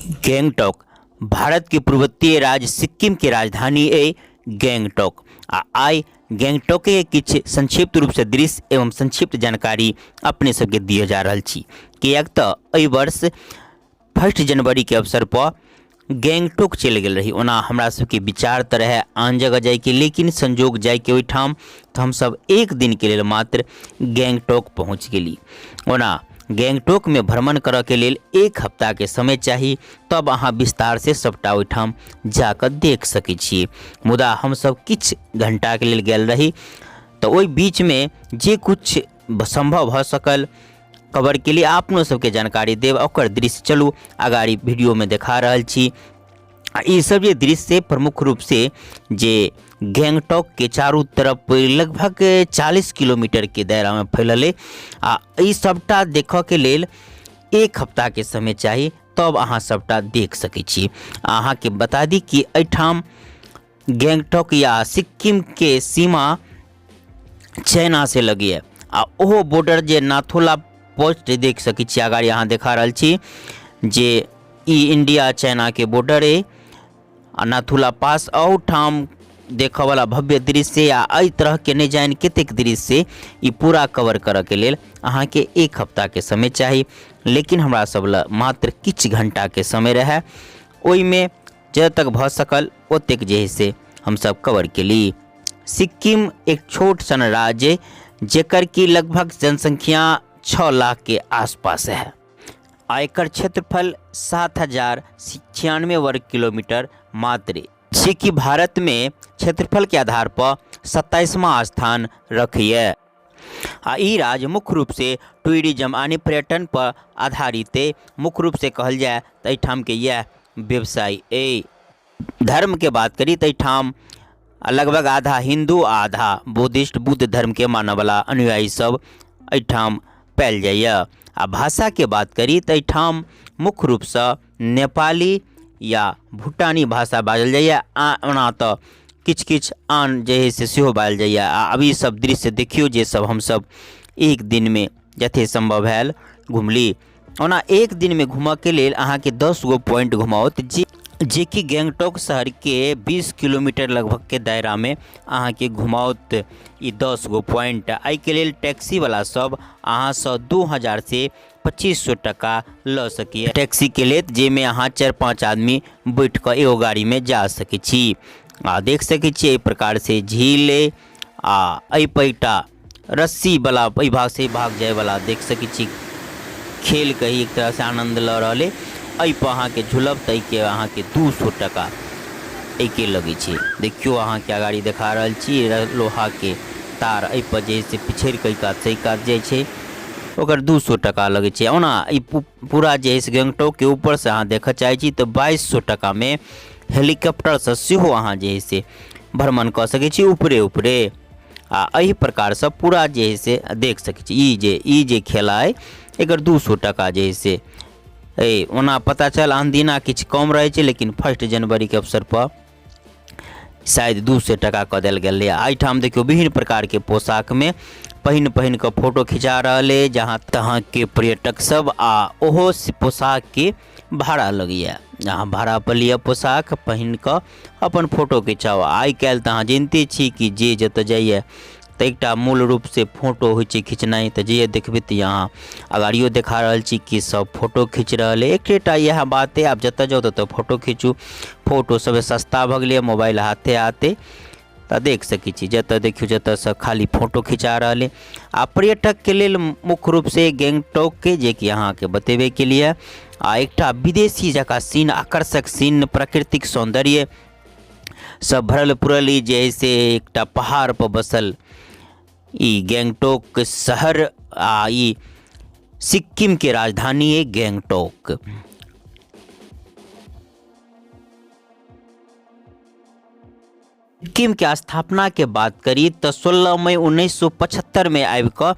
गैंगटॉक भारत के पूर्वोत्तर राज्य सिक्किम के राजधानी अइ गैंगटॉक। आ आइ गैंगटॉक के किछु संक्षिप्त रूपसँ दृश्य एवं संक्षिप्त जानकारी अपने सबके दिअ जा रहल छी, किएक तऽ एहि वर्ष 1 जनवरीके अवसर पर गैंगटॉक चलि गेल रही। ओना हमरा सबके विचार तऽ रहए आन जगह जाइके, लेकिन संजोग जाइके ओहिठाम तऽ हमसब एक दिनके लेल मात्र गैंगटॉक पहुँच गेली। ओना गैंगटॉकमे भ्रमण करऽके लेल एक हफ्ताके समय चाही, तब अहाँ विस्तारसँ सबटा ओहिठाम जाकऽ देख सकै छियै। मुदा हमसब किछु घण्टाके लेल गेल रही तऽ ओहि बीचमे जे किछु सम्भव भऽ सकल कवर केली। अपनो सबके जानकारी देब ओकर दृश्य चलू अगाड़ी वीडियोमे देखा रहल छी। आ ई सब जे दृश्य प्रमुख रूप से जे गैंगटॉक के चारू तरफ लगभग 40 किलोमीटर के दायरा में फैलल है। आ ई सबटा देखऽ के लेल एक हफ्ता के समय चाही, तब अहाँ सबटा देख सकै छी। अहाँके बता दी कि एहिठाम गैंगटॉक या सिक्किम के सीमा चाइना से लगैए आ ओहो बॉर्डर जे नाथुला पोस्ट देख सकै छी अगाड़ी अहाँ देखा रहल छी जे ई इंडिया चाइना के बॉर्डर अइ आ नाथुला पास अहूठाम देखऽवला भव्य दृश्य आ एहि तरहके नहि जानि कतेक दृश्य ई पूरा कवर करऽके लेल अहाँके एक हफ्ताके समय चाही, लेकिन हमरा सब लए मात्र किछु घण्टाके समय रहए, ओहिमे जतऽ तक भऽ सकल ओतेक जे है से हमसब कवर केली। सिक्किम एक छोट सन राज्य जेकर कि लगभग जनसंख्या 6 लाख के आसपास है आ एकर क्षेत्रफल 7096 वर्ग किलोमीटर मात्र छै कि भारत में क्षेत्रफल के आधार पर 27वां स्थान रखैए। आ ई राज्य मुख्य रूप से टूरिज्म यानी पर्यटन पर आधारित अइ। मुख्य रूप से कहल जाय तऽ एहिठामके इएह व्यवसाय अइ। धर्मके बात करी तऽ एहिठाम लगभग आधा हिन्दू आ आधा बुद्धिस्ट बुद्ध धर्मके मानऽवला अनुयायी सब एहिठाम पायल जाइए। आ भाषाके बात करी तऽ एहिठाम मुख्य रूपसँ नेपाली या भूटानी भाषा बाजल जाइए। आ ओना तऽ किछु किछु आन जे हइ से सेहो बाजल जाइए। आ अब ई सब दृश्य देखियौ जे सब हमसब एक दिनमे जते सम्भव भेल घुमली। ओना एक दिनमे घूमऽके लेल अहाँके 10 गो पॉइंट घुमाओत जेकि गैंगटॉक शहरके 20 किलोमीटर लगभगके दायरामे अहाँके घुमाओत ई 10 गो पॉइंट। एहिके लेल टैक्सीवला सब अहाँसँ 2000 से 2500 टका लऽ सकैए टैक्सीके लेत, जाहिमे अहाँ 4-5 आदमी बैठ कऽ एगो गाड़ीमे जा सकै छी। आ देख सकै छी एहि प्रकारसँ झील अइ आ एहिपर एकटा रस्सीवला एहि भागसँ एहि भाग जाइवला देख सकै छी खेल कही एक तरहसँ आनन्द लऽ रहल अइ। एहिपर अहाँके झूलब तऽ एहिके अहाँके 200 टका एहिके लगै छै। देखियौ अहाँके अगाड़ी देखा रहल छी लोहाके तार एहिपर जे है से पिछड़ि कऽ एहि कातसँ एहि कात जाइ छै, ओकर 200 टका लगै छै। ओना ई पूरा जे है से गैंगटॉकके ऊपरसँ अहाँ देखऽ चाहै छी तऽ 2200 टकामे हेलीकॉप्टरसँ सेहो अहाँ जे है से भ्रमण कऽ सकै छी ऊपरे ऊपरे। आ एहि प्रकारसँ पूरा जे है से देख सकै छी। ई जे खेला अइ एकर 200 टका जे है से अइ। ओना पता चल आन दिना किछु कम रहै छै, लेकिन 1 जनवरीके अवसरपर शायद 200 टका कऽ देल गेल रहै। एहिठाम देखियौ विभिन्न प्रकारके पोशाकमे पहिन पहिन कऽ फोटो खिंचा रहल अइ जहाँ तहाँके पर्यटक सब, आ ओहो पोशाकके भाड़ा लगैए। अहाँ भाड़ा पर लिअ पोशाक पहिन कऽ अपन फोटो खिंचाउ। आइ काल्हि तऽ अहाँ जनिते छी कि जे जतऽ जाइए तऽ एकटा मूल रूपसँ फोटो होइ छै खिचनाइ, तऽ जे देखबै तऽ अहाँ अगाड़ियो देखा रहल छी कि सब फोटो खींच रहल अइ। एकेटा इएह बात अइ, आब जतऽ जाउ ततऽ फोटो खींचू। फोटो सब सस्ता भऽ गेलैए मोबाइल हाथे हाथे, तऽ देख सकै छी जतऽ देखियौ जतऽसँ खाली फोटो खिचा रहल अइ। आ पर्यटकके लेल मुख्य रूपसँ गैंगटॉकके जेकि अहाँके बतेबे केलियै, आ एकटा विदेशी जकाँ सीन, आकर्षक सीन, प्राकृतिक सौन्दर्य सब भरल पुरल ई जे है से एकटा पहाड़ पर बसल ई गैंगटॉक शहर आ ई सिक्किम के राजधानी है गैंगटॉक। सिक्किम के स्थापना के बात करी तऽ 16 मई 1975 में आबि कऽ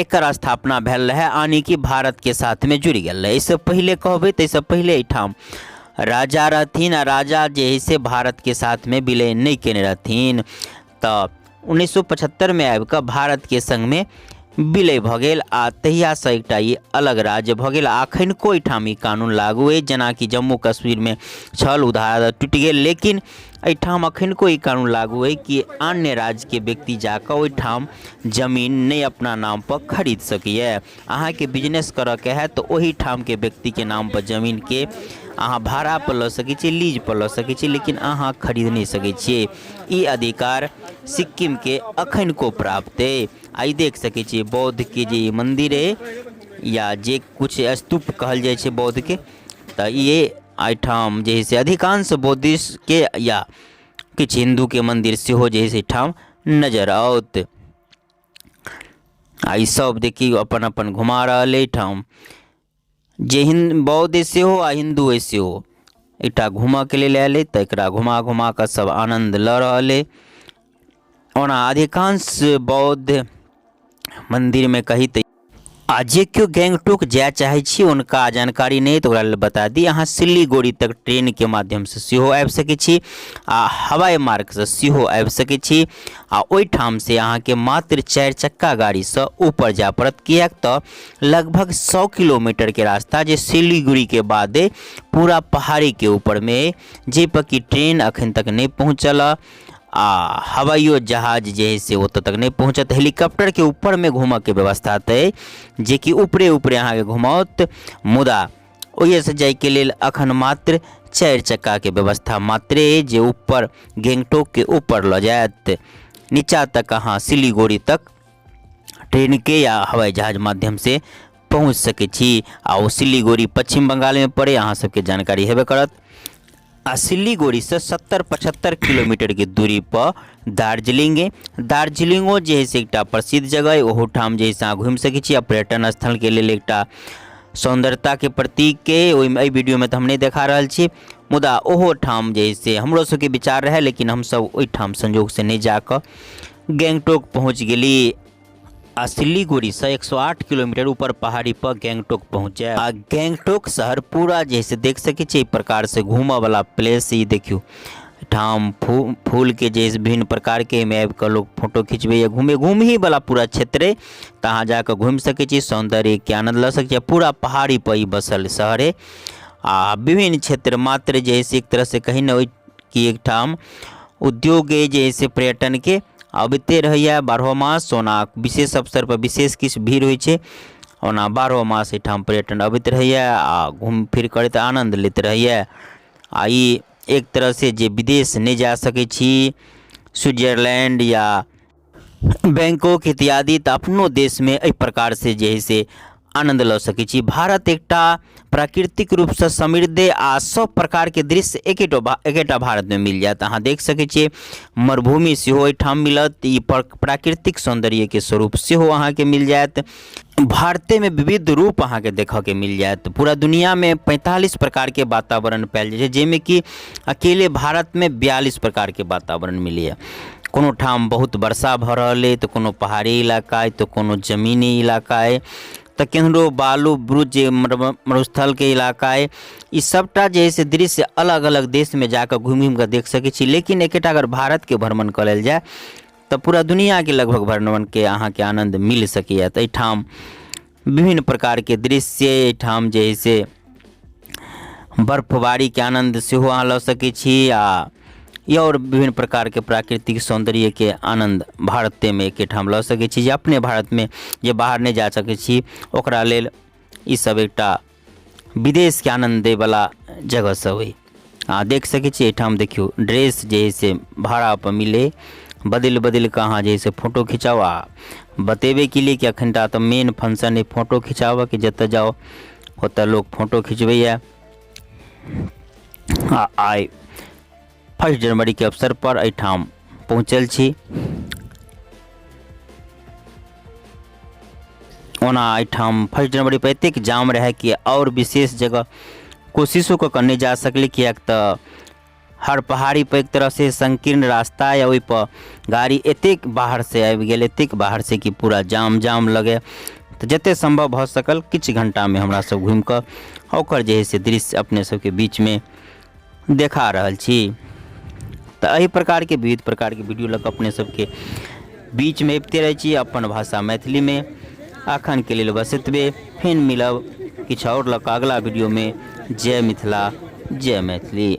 एकर स्थापना भेल रहै, यानी कि भारत के साथ में जुड़ि गेल रहै। एहिसँ पहिले कहबै तऽ एहिसँ पहिले एहिठाम राजा रहथिन आ राजा जे है से भारत के साथ में विलय नहि केने रहथिन। तऽ 1975 में आबि कऽ भारत के संग में विलय भऽ गेल आ तहियासँ एकटा ई अलग राज्य भऽ गेल। आ एखनको एहिठाम ई कानून लागू अछि, जेनाकि जम्मू कश्मीरमे छल, ओ धारा टूटि गेल, लेकिन एहिठाम एखनको ई कानून लागू अइ कि अन्य राज्यके व्यक्ति जाकऽ ओहिठाम जमीन नहि अपना नामपर खरीद सकैए। अहाँके बिजनेस करऽके हैत तऽ ओहिठामके व्यक्तिके नामपर जमीनके अहाँ भाड़ापर लऽ सकै छियै, लीजपर लऽ सकै छियै, लेकिन अहाँ खरीद नहि सकै छियै। ई अधिकार सिक्किमके एखनको प्राप्त अइ। आ ई देख सकै छियै बौद्धके जे ई मन्दिर अइ या जे किछु स्तूप कहल जाइ छै बौद्धके, तऽ ई एहिठाम जे हइ से अधिकांश बौद्धिस्टके या किछु हिन्दूके मन्दिर सेहो जे हइ से एहिठाम नजर आओत। आ ई सब देखियौ अपन अपन घुमा रहल अइ एहिठाम जे बौद्ध सेहो आ हिन्दू अइ सेहो एकटा घूमऽके लेल आयल अइ, तऽ एकरा घुमा घुमा कऽ सब आनन्द लऽ रहल अइ। ओना अधिकांश बौद्ध मन्दिरमे कही तऽ आ जे केओ गैंगटोक जाय चाहै छी हुनका जानकारी नहि तऽ ओकरा लेल बता दी, अहाँ सिलीगुड़ी तक ट्रेनके माध्यमसँ सेहो आबि सकै छी आ हवाई मार्गसँ सेहो आबि सकै छी। आ ओहिठामसँ अहाँके मात्र 4 चक्का गाड़ीसँ ऊपर जाय पड़त, किएक तऽ लगभग 100 किलोमीटरके रास्ता जे सिलीगुड़ीके बाद पूरा पहाड़ीके ऊपरमे अइ, जाहिपर कि ट्रेन अखन तक नहि पहुँचल हँ आ हवाइयो जहाज जे है से ओतऽ तक नहि पहुँचत। हेलीकॉप्टरके ऊपरमे घूमऽके व्यवस्था तऽ अइ जेकि ऊपरे ऊपरे अहाँके घुमाओत, मुदा ओहिसँ जाइके लेल अखन मात्र 4 चक्काके व्यवस्था मात्रे अइ जे ऊपर गैंगटोकके ऊपर लऽ जायत। नीचा तक अहाँ सिलीगुड़ी तक ट्रेनके या हवाई जहाज माध्यमसँ पहुँच सकै छी। आ ओ सिलीगुड़ी पश्चिम बंगालमे पड़ै, अहाँ सबके जानकारी हेबे करत। आ सिलीगुड़ीसँ 70-75 किलोमीटरके दूरीपर दार्जिलिंग अइ। दार्जिलिंगो जे है से एकटा प्रसिद्ध जगह अइ, ओहोठाम जे है से अहाँ घुमि सकै छी। आ पर्यटन स्थलके लेल एकटा सौन्दर्यताके प्रतीक अइ, ओहिमे एहि वीडियोमे तऽ हम नहि देखा रहल छी, मुदा ओहो ठाम जे है से हमरो सबके विचार रहै, लेकिन हमसब ओहिठाम संजोगसँ नहि जाकऽ गैंगटोक पहुँच गेली। आ सिलीगुड़ीसँ 108 किलोमीटर ऊपर पहाड़ी पर गैंगटोक पहुँच जायब। आ गैंगटोक शहर पूरा जे है से देख सकै छियै एहि प्रकारसँ घूमऽवला प्लेस। ई देखियौ ठाम फूलके जे है से विभिन्न प्रकारके एहिमे आबिकऽ लोक फोटो खिचबैए, घूमहीवला पूरा क्षेत्र अइ, तऽ अहाँ जाकऽ घुमि सकै छी, सौन्दर्यके आनन्द लऽ सकै छी। पूरा पहाड़ीपर ई बसल शहर अइ आ विभिन्न क्षेत्र मात्र जे है से एक तरहसँ कही ने ओहि कि एकठाम उद्योग अइ जे है से पर्यटनके अबिते रहैए बारहो मास। ओना विशेष अवसरपर विशेष किछु भीड़ होइ छै, ओना बारहो मास एहिठाम पर्यटन अबैत रहैए आ घूमि फिर करैत आनन्द लैत रहैए। आ ई एक तरहसँ जे विदेश नहि जा सकै छी, स्विट्जरलैंड या बैंकॉक इत्यादि, तऽ अपनो देशमे एहि प्रकारसँ जे हइ से आनन्द लऽ सकै छी। भारत एकटा प्राकृतिक रूपसँ समृद्ध आ सब प्रकारके दृश्य एकेटा भारतमे मिल जायत। अहाँ देख सकै छियै मरुभूमि सेहो एहिठाम मिलत, ई प्राकृतिक सौन्दर्यके स्वरूप सेहो अहाँके मिल जायत। भारतेमे विविध रूप अहाँके देखऽके मिल जायत। पूरा दुनिआँमे 45 प्रकारके वातावरण पायल जाइ छै, जाहिमे कि अकेले भारतमे 42 प्रकारके वातावरण मिलैए। कोनो ठाम बहुत वर्षा भऽ रहल अइ तऽ कोनो पहाड़ी इलाका अइ तऽ कोनो जमीनी इलाका अइ तऽ केम्हरो बालू ब्रुज जे मरुस्थलके इलाका अइ, ई सबटा जे हइ से दृश्य अलग अलग देशमे जाकऽ घुमि घुमिकऽ देख सकै छी। लेकिन एकेटा अगर भारतके भ्रमण कऽ लेल जाय तऽ पूरा दुनिआँके लगभग भ्रमणके अहाँके आनन्द मिल सकैए। तऽ एहिठाम विभिन्न प्रकारके दृश्य एहिठाम जे हइ से बर्फबारीके आनन्द सेहो अहाँ लऽ सकै छी आ आओर विभिन्न प्रकारके प्राकृतिक सौन्दर्यके आनन्द भारतेमे एकेठाम लऽ सकै छी। जे अपने भारतमे जे बाहर नहि जा सकै छी ओकरा लेल ईसब एकटा विदेशके आनन्द दैवला जगह सब अइ। अहाँ देख सकै छी एहिठाम देखियौ ड्रेस जे हइ से भाड़ापर मिलै, बदलि बदलि कऽ अहाँ जे हइ से फोटो खिचाउ। आ बतेबैके लिए कि एखनटा तऽ मेन फंक्शन अइ फोटो खिचाबऽके, जतऽ जाउ ओतऽ लोक फोटो खिचबैए। आ आइ 1 जनवरीके अवसरपर एहिठाम पहुँचल छी। ओना एहिठाम 1 जनवरी पर एतेक जाम रहै कि आओर विशेष जगह कोशिशो कऽ कऽ नहि जा सकली, किएक तऽ हर पहाड़ी पर एक तरहसँ संकीर्ण रास्ता यऽ, ओहिपर गाड़ी एतेक बाहरसँ आबि गेल, एतेक बाहरसँ कि पूरा जाम जाम लगै। तऽ जतेक सम्भव भऽ सकल किछु घण्टामे हमरा सब घुमिकऽ ओकर जे हइ से दृश्य अपने सबके बीचमे देखा रहल छी। तऽ एहि प्रकारके विविध प्रकारके वीडियो लऽ कऽ अपने सबके बीचमे अबिते रहै छी अपन भाषा मैथिलीमे। अखनके लेल बस एतबे। फेर मिलब किछु आओर लऽ कऽ अगला वीडियोमे। जय मिथिला, जय मैथिली।